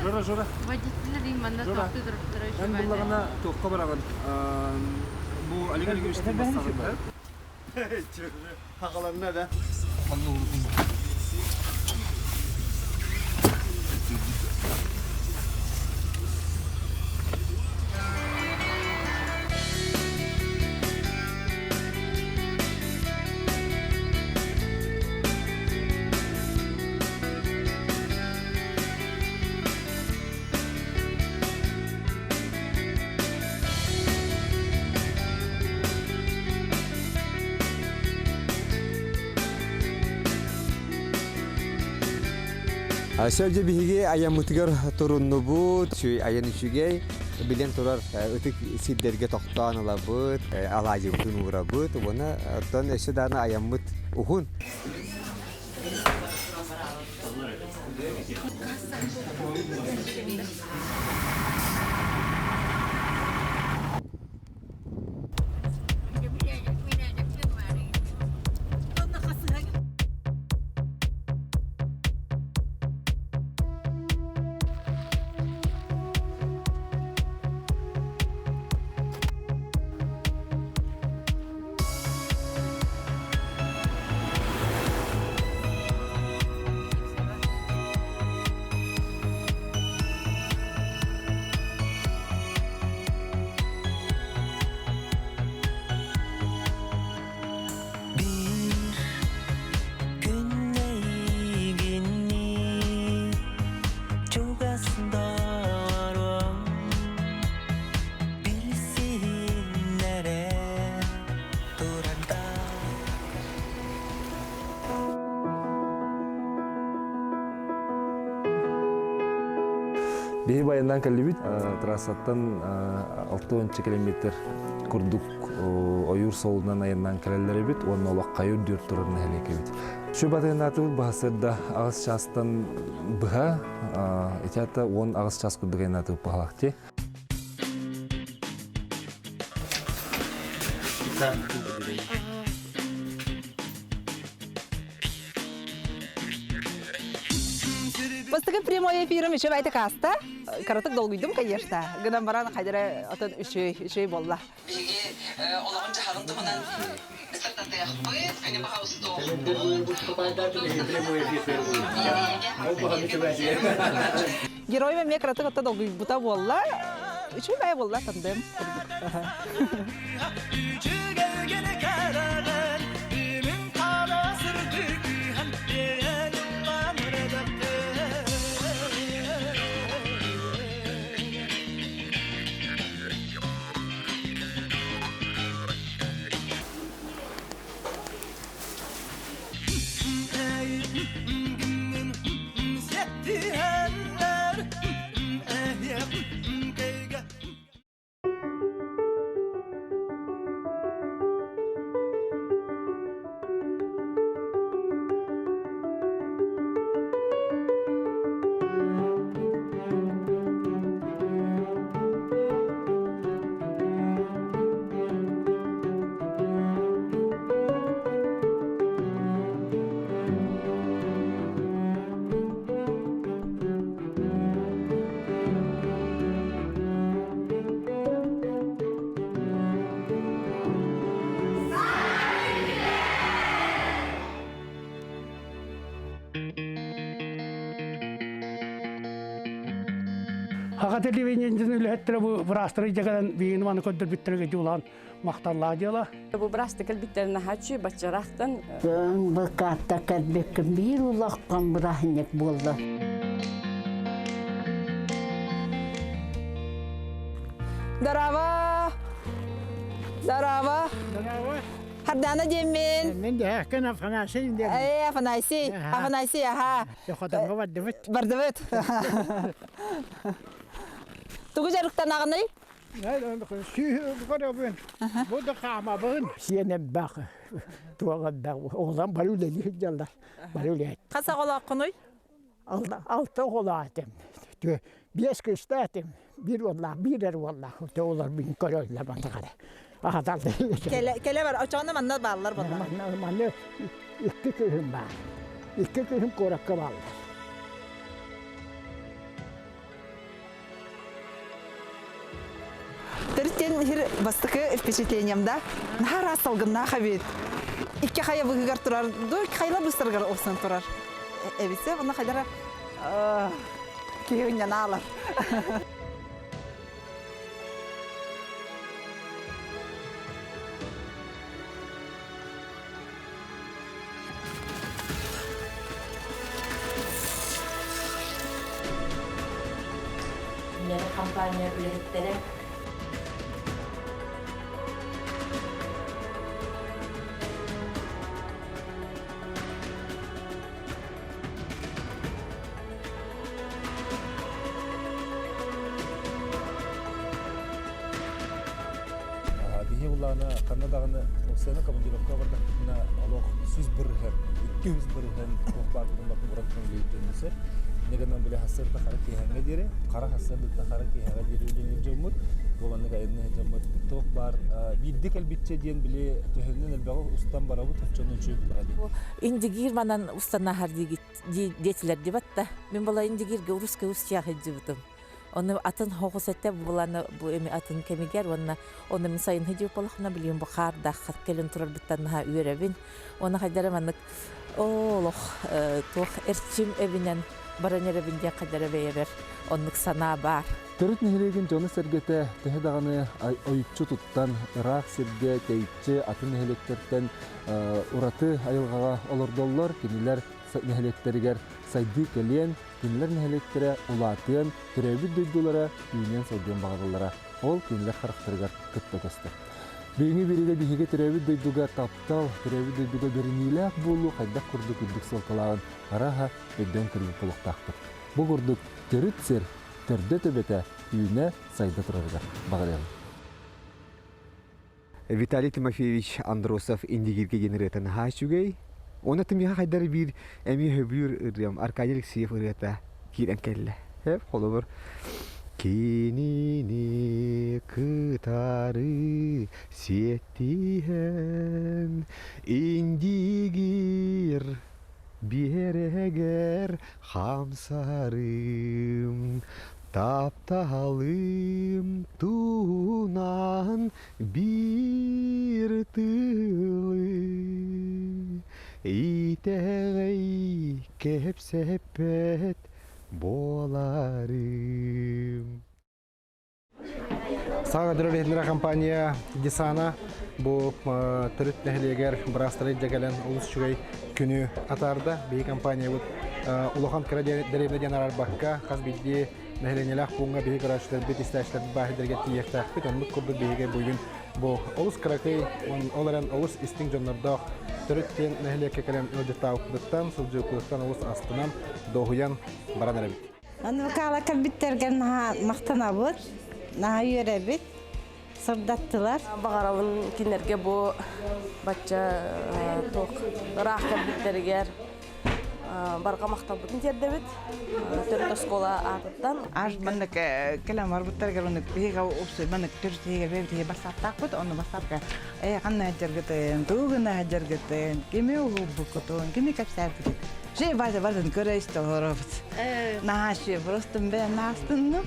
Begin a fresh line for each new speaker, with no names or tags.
Жора, Жора.
Водитель манна
Жора.
тохтуу туруптара
Эн буллаҕына туохха бараҕын? Бу Олег Олеговичтыын бассаҕын да?
Хахаланна да.
Сөрдө биһиги айаммытыгар туруннубут, айан үчүгэй, билэн турар ытык сирдэргэ тохтоон ылабыт, алаадьыбытын уурабыт, уонна оттон өссө даҕаны айаммыт уһун.
Bir күн эйигинни чугас доҕорум билсиһиннэрэ
Биһи байаннан кэллибит трассаттан 6 километр курдук ойуур суолунан айаннаан кэлэллэр эбит уонна олох хайы үрдүөр турар нэһилиэк эбит. Şu батынаатыбыт баһасырда аҕыс чаастан быһа ити ата 10 час курдук айаннаатыбыт баһалаахти.
Бастакы прямой эфирим еще байте каста. Каратык долгуйдум, конечно. Гынан баран хайдара отон үчүй, үчүй болла.
Биһиги олоҕун дьаһалын туһунан сырдатыахпыт, күнү баһа
Герой мен кыратык отто долгуйбута буолла. Үчүй бай буолла тандем.
Хаха телевидениетин үлэһиттэрэ бу быраастары дьагадан биһигини маны көрдөрбүттэргэ дьулаан махталлаа дьыала.
Бу быраасты кэлбиттэрин наһааччы баччараахтан
Бакаатта кэлбиккин биир улахан бырааһынньык буолла.
Здорово! Здорово!
Здорово!
Хардана диэммин.
Мен де кен Афанасий диэн.
Э, Афанасий. Афанасий, аха.
Хотонго бардыбыт.
Бардыбыт. Тугу дьарыктанаҕыный?
Сүүһү Бу да хаамабын. Сиэнем бах. Туоҕа бах. Оҕолон бары үлэлии сылдьаллар. Бары үлэһит.
Хас оҕолооххунуй?
Алта оҕолоох этим. Биэс кыыстаах этим. Биир уоллаах, биир эр уоллаах. Оҕолор мин көрөллөр мантахара. Аһатар
Кэлэ кэлэ бар очоҕуна манна бааллар буолла.
Манна манна икки кыыһым баар. Икки кыыһым куоракка бааллар.
Төрүттэн иһир бастакы впечатлением да наһаа араас салгыннаах эбит. Икки хайа быһыгар турар, ду икки хайла быстарыгар олсон турар. Эбитсе, онно хайдара киһи ынньанаалар.
Үлэни компания үлэһиттэрэ
Биһи булаана ханна даҕаны Оксана командировка бардахпытына олох 100%, 200% туох баарбытын батын уран көҥүлүйтүнү сөп. Инньэ гынан били хассыарда хара киэһэҥҥэ диэри, хара хассыардыттан хара киэһэҕэ диэри үлэлиир дьоммут, бу маннык айанныыр дьоммут туох баар биирдэ кэлбиччэ диэн били төһөннөн элбэҕи устан барабыт, оччону үчүгэй булара дии.
Индигиир манан устанаһар диэтилэр дибатта. Мин була Индигииргэ урусскай устьях илдьибитим. Оны атын хоҕус этэ буланы бу эми атын кэмигэр уонна оны мин сайын хидьиуполохна билим бу хаардаах хат кэлин турарбыттан наһаа үөрэбин. Оны хайдара маннык олох туох эрчим эбинэн баран эрэбин диэн хайдара бэйэбэр оннук санаа баар.
Төрүт нэһилиэгин дьоно-сэргэтэ төһө даҕаны ойуччу туттан, ыраах сиргэ тэйиччи атын нэһилиэктэртэн ураты айылҕаҕа олордоллор, кинилэр нэһилиэктэригэр сайдыы кэлиэн, кинилэр нэһилиэктэрэ улаатыан, төрөөбүт дойдулара үүнүөн-сайдыан баҕараллара. Ол кинилэр харахтарыгар кытта көстөр. Бүгүҥҥү биэриигэ биһиги төрөөбүт дойдуга таптал, төрөөбүт дойдуга бэриниилээх буолуу хайдах курдук үрдүк суолталааҕын арааһа өйдөөн көрбүт буолуохтаахпыт. Бу курдук төрүт сир төрдө-төбөтө үүнэ сайда турарыгар баҕарыаҕыҥ.
Виталий Тимофеевич Андросов Индигиргэ диэн ырыата наһаа үчүгэй. Уонна тимиэхэ хайдар биир эмиэ сөбүлүүр ырыам Аркадий Алексеев ырыата киирэн кэллэ. Холобур Кинини кытары сиэттиһэн Индигир биэрэгэр хамсарым тапталым туһунан биир тылы итэҕэй кэпсэппэт буоларым.
Саҥа дөрөлөһүннэрэ компания Десана бу төрүт нэһилиэгэр быраастары илдьэ кэлэн олус үчүгэй күнү атаарда. Биһи компаниябыт улахан кыра дэриэбинэ диэн араарбакка хас биирдии нэһилиэнньэлээх пууҥҥа биһи көрөөччүлэрбит, истээччилэрбит бааһырдарга тиийиэхтээхпит. Оннук курдук биһиги бүгүн бу олус кыракый, ол эрэн олус истиҥ дьоннордоох төрүт диэн нэһилиэккэ кэлэн ыалдьыттаабыппытыттан, сылдьыбыппытыттан олус астынан, дуоһуйан баран эрэбит.
Аны кэлбиттэргэ наһаа махтанабыт, наһаа үөрэбит, сырдаттылар.
Баҕарабын кинилэргэ бу бачча туох ыраах кэлбиттэригэр барҕа махталбытын тиэрдэбит. Төрүт оскуола аатыттан.
Аж маннык кэлэн барбыттарыгар оннук биһиги упсуй маннык төрүт бэйэбит бассааттаахпыт онно бассаапка ээ ханна сылдьаргытын тугу гына сылдьаргытын кими уһулбуккутун кими кэпсээбиккитин Же Вася бардын көрө истэ олоробут. Наһаа просто бэйэм наастынным.